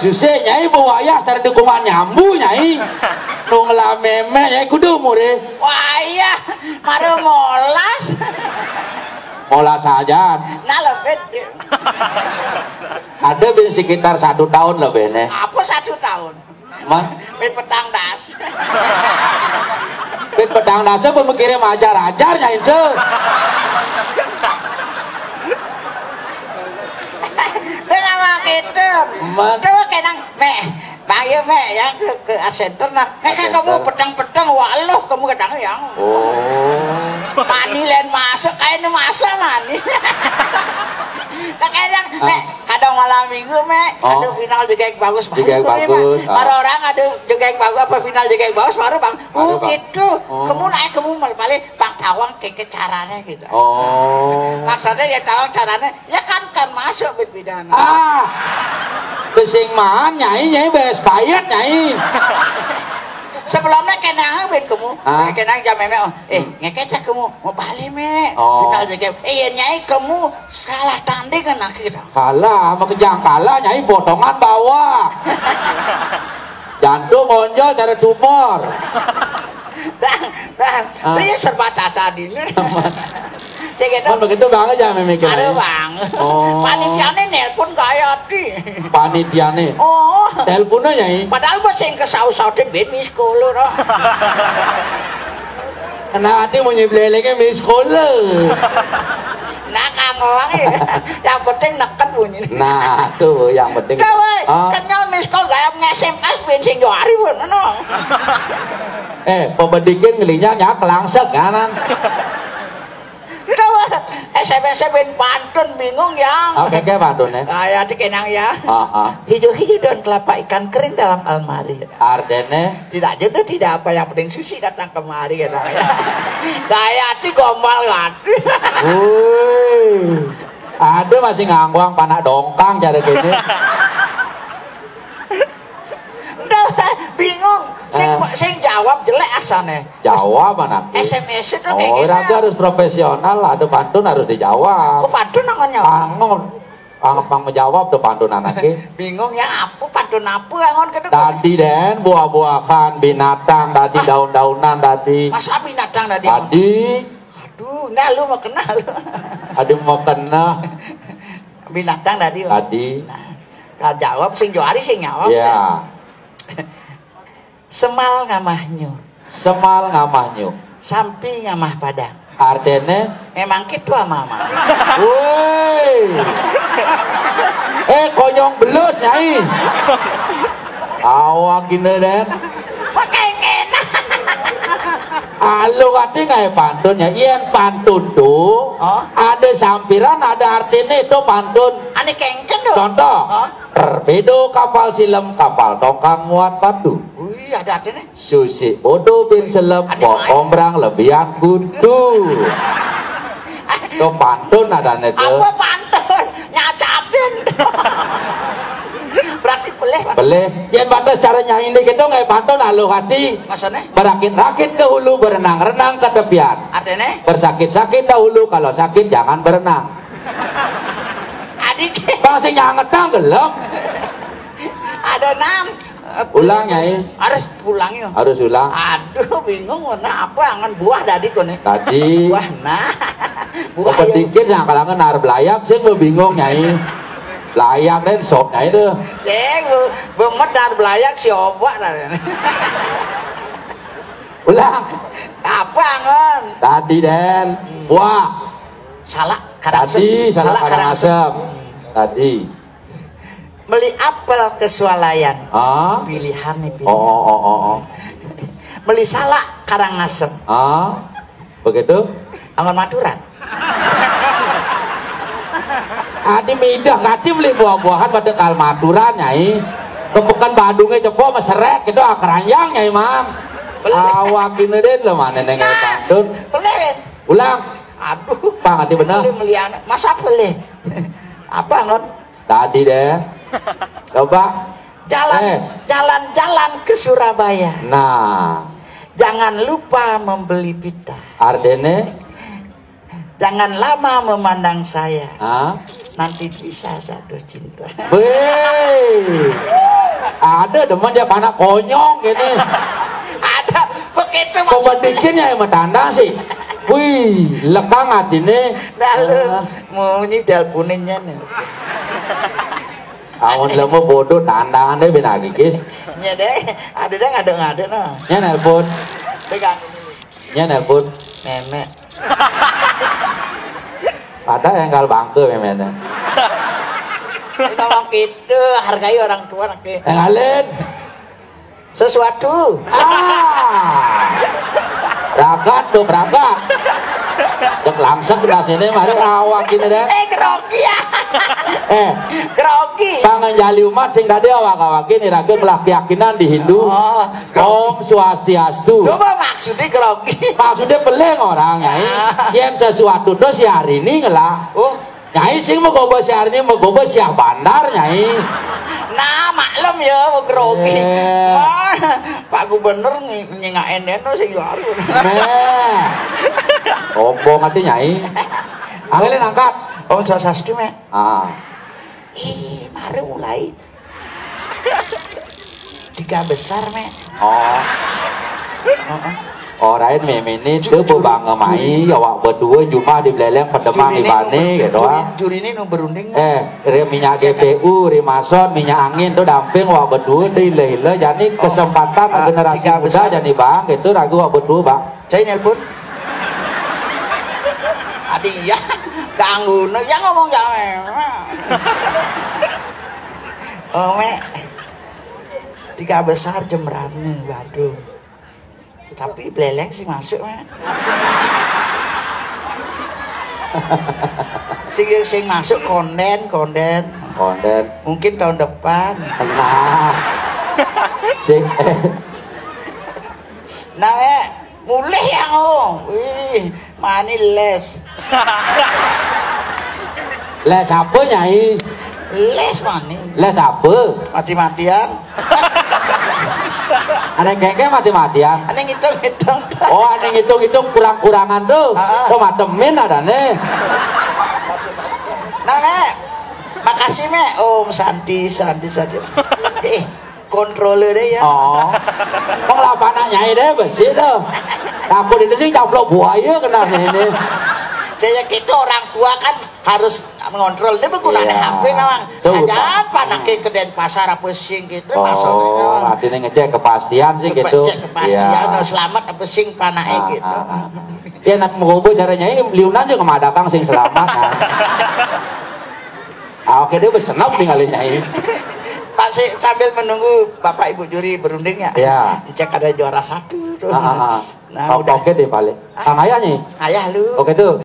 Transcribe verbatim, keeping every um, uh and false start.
Susik, Nyai, bawayah cara dukungan nyambu, Nyai. Nu ngelah méméh, Nyai, kudu umuré. Wayah, mara molas. Molas aja. Nah, lebih. Ada bin sekitar satu tahun lebih, nih. Apa satu tahun? Mah? Bin petang das. Bin petang das pun mikirin ajar-ajar, Nyai, itu. Dengan gitu. Mah? Tuh, kenang, Mék. Bang, ya, Mék, ya, ke, ke center, nah. Mék, kamu petang-petang, waluh, kamu kadang, ya. Oh. Mani lain masuk, kayak ini masuk, mani. Nah, kadang, Mék, kadang malam minggu, Mék, ada final jegeg bagus, bagus, Mék. Bagus, ah. Para orang ada jegeg bagus, apa final jegeg bagus, baru, Bang. Oh, gitu. Kamu naik, kamu malah balik, Bang, tawang ke, ke caranya, gitu. Oh. Maksudnya, ya, tawang caranya, ya kan, kan masuk, bet pidana. Ah, besing maan, Nyai, Nyai, bes bayat, Nyai. Sebelumnya kenang, bet kamu. Ah. Kenang jam méméh, oh. Eh, ngeket ya kamu, mau balik, Mék. Oh. Final jegeg. Eh, ya, Nyai, kamu salah tanding kan, akhir. Kalah, sama kejang kalah, Nyai, potongan bawah. Jantung onjol, cara tumor. Bang, Bang, ah. Dia serba caca dini. Cek itu. Kan begitu banget ya, memikirnya. Ada, Bang. Oh. Panitiane nelpon gaya ati. Panitiane. Oh. Teleponnya, Nyai. Padahal bos yang kesau-sau, ben miss call, loh. Kena ati mau nyebleleknya miss call, loh. Nah, kamu, Bang, ya. Yang penting neket bunyi. Nah, tuh, yang penting. Kawai, ah. Kenyal miss call gaya nge-S M S, ben sing juari, pun, no. Eh, pebedikin ngelinya ya kelangsek kanan. Tahu, S M S ben pantun bingung, Yang. Oke, oke, pantun, ya. Kayak dikenang, ya. Ah, ah. Hijau-hijau daun kelapa, ikan kering dalam almari. Artinya? Tidak jodoh, tidak apa, yang penting Susi datang kemari, ya, Yang. Gaya si gombal, kan. Woi. Ada masih ngangguang panak dongkang cara gini. Ndak, bingung. Sing, ah. Sing jawab jelek asane. Jawab anak. S M S itu kayak, oh, gitu. Raga harus profesional, ada pantun harus dijawab. Oh, pantun namanya. Bangun. Pang, pang menjawab tuh pantun anaknya. Bingung ya, apa pantun apa, angon, gitu. Tadi, Den, buah-buahan, binatang tadi, ah. Daun-daunan tadi. Masa binatang tadi? Tadi. Aduh, nah, lu mau kenal. Aduh, mau kenal. Binatang tadi. Tadi. Nah, jawab sing juari sing nyawab. Iya. Semal ngamah nyu. Semal ngamah nyu. Sampi ngamah padang. Artinya? Emang gitu ama-ama. Woi. Eh, konyong belus, Nyai. Awak ini, Den. Pakai kena. Alu ati ngai pantun ya. Yen pantun tuh, oh, ada sampiran, ada artinya itu pantun. Ane kengken tuh. Contoh. Oh. Torpedo kapal silem, kapal tongkang muat batu. Wih, ada artinya. Susi bodoh bin selem, ane po main. Ombrang lebihan kutu. Itu pantun adanya tuh. Apa pantun? Nyacatin. Berarti pelih, Pak. Pelih. Yen batas cara nyanyi ini gitu ngai pantun aluh hati. Maksudnya? Berakit-rakit ke hulu, berenang-renang ke tepian. Artinya? Bersakit-sakit dahulu, kalau sakit jangan berenang. Adik. Bang sing nyangetang gelem. Ada enam. Ulang, Nyai. Harus pulang, yo. Harus ulang. Aduh, bingung, warna apa angan buah tadi kone. Tadi. Buah, nah. Buah, apa yo. Dikit yang kalangan nar belayak, sih gue bingung, Nyai. Belayak, Den, sok, Nyai, tuh. Cek, bu-, bemet nar belayak, si obak, nar. Ulang. Apa angan? Tadi, Den. Hmm. Buah. Salah, Karangasem. Tadi, salah, salah, Karangasem. Karangasem. Hmm. Tadi. Meli apel ke swalayan. Ah? Pilihan nih, pilihan. Oh, oh, oh, oh, oh. Meli salak Karangasem. Ah? Begitu? Angon Maturan. Adi midah kati beli buah-buahan pada kal Maturan, Nyai. Ke Pekan Badungnya cepo meseret gitu, ah, keranjang, Nyai, man. Belum. Awak ini deh, lo mana nengel, nah, pantun. Boleh, Win. Ulang. Aduh. Pang, ati bener. Meli, meli anak. Masa boleh? Apa, Ngon? Tadi deh. Coba. Jalan, eh, jalan-jalan ke Surabaya. Nah. Jangan lupa membeli pita. Ardene. Jangan lama memandang saya. Hah? Nanti bisa jatuh cinta. Weh. Ada demen dia panak konyong gini. Ada begitu. Coba maksudnya. Dikit ya, yang tandang sih. Wih, lekang hatinya. Lalu, ah, mau ini teleponinnya nih. Amun lemu bodoh, tandangan deh, bin lagi, Kis. Nya deh, ada deh, ngadu-ngadu, no. Nya nelpon. Pegang. Nya nelpon. Memek. Padahal yang kalau bangke memeknya. Ini ngomong gitu, hargai orang tua, oke. Yang lain. Sesuatu. Ah. Ragat tuh, ragat. Cek langsung di sini, mari awak ini deh. Eh, grogi ya. Eh. Grogi. Pangan jali umat sing tadi awak-awak ini raga ngelah keyakinan di Hindu. Oh. Om Swastiastu. Coba maksudnya grogi. Maksudnya peleng orang, Nyai. Ah. Yen sesuatu tuh si hari ini ngelah. Oh. Nyai sing megobo si hari ini, megobo siah bandar, Nyai. Nah, maklum ya, grogi. Eh. Wah, Pak Gubernur ny-, nyingakin deno sing baru. Nah. Opo mati, Nyai. Anggelin angkat. Om Swastiastu, Mek. Ah. Ih, mari mulai. Tiga besar, Mek. Oh. Heeh. Orain memene tuh bebang mai, awak berdua cuma di beleleng pedeman di bane gitu, ah. Juri ini nu berunding. Eh, ri minyak G P U, ri mason, minyak angin tuh damping, awak berdua tuh ile-ile, jadi kesempatan, ah, generasi muda jadi bang gitu, ragu awak berdua, Bang. Saya nelpon. Adi ya, ganggu, no, ya ngomong jangan. Oh, Mek. Tiga besar jembrane, waduh. Tapi beleleng sih masuk, Mek. Sing, sing masuk konden, konden. Konden. Mungkin tahun depan. Nah. Sing, eh. Nah, Mek, mulih ya, oh. Wih, mani les. Les apa, Nyai? Les mani. Les apa? Mati-matian. Ada kengke mati-matian. Ada ngitung-ngitung. Oh, ada ngitung-ngitung kurang-kurangan tuh. Ah, ah. Oh, matemin ada nih. Nah, Mek. Makasih, Mek. Om Santi, Santi, Santi. Eh, kontrole deh ya. Oh. Kok lapangan nyai deh besi tuh. Aku itu sih caplok buaya kena sini. Saya kira orang tua kan harus mengontrol. Ini bergunanya, iya, H P nawang. Tuh, saja Bang. Apa nak ke Denpasar apa sing gitu, oh, maksudnya nawang. Artinya ngecek kepastian sih gitu. Ngecek kepastian, iya, selamat apa sing panake gitu. Ah, ah, ah. Ya, nak mengobo caranya ini liunan juga mah datang sing selamat. Nah. Ah, oke, dia bersenam tinggalin nyai. Pak, si, sambil menunggu Bapak Ibu juri berunding ya. Iya. Cek ada juara satu tuh. Ah, ah, ah. Nah, oke, udah. Oke deh, paling. Ah. Kang Ayah nih. Ayah lu. Oke tuh.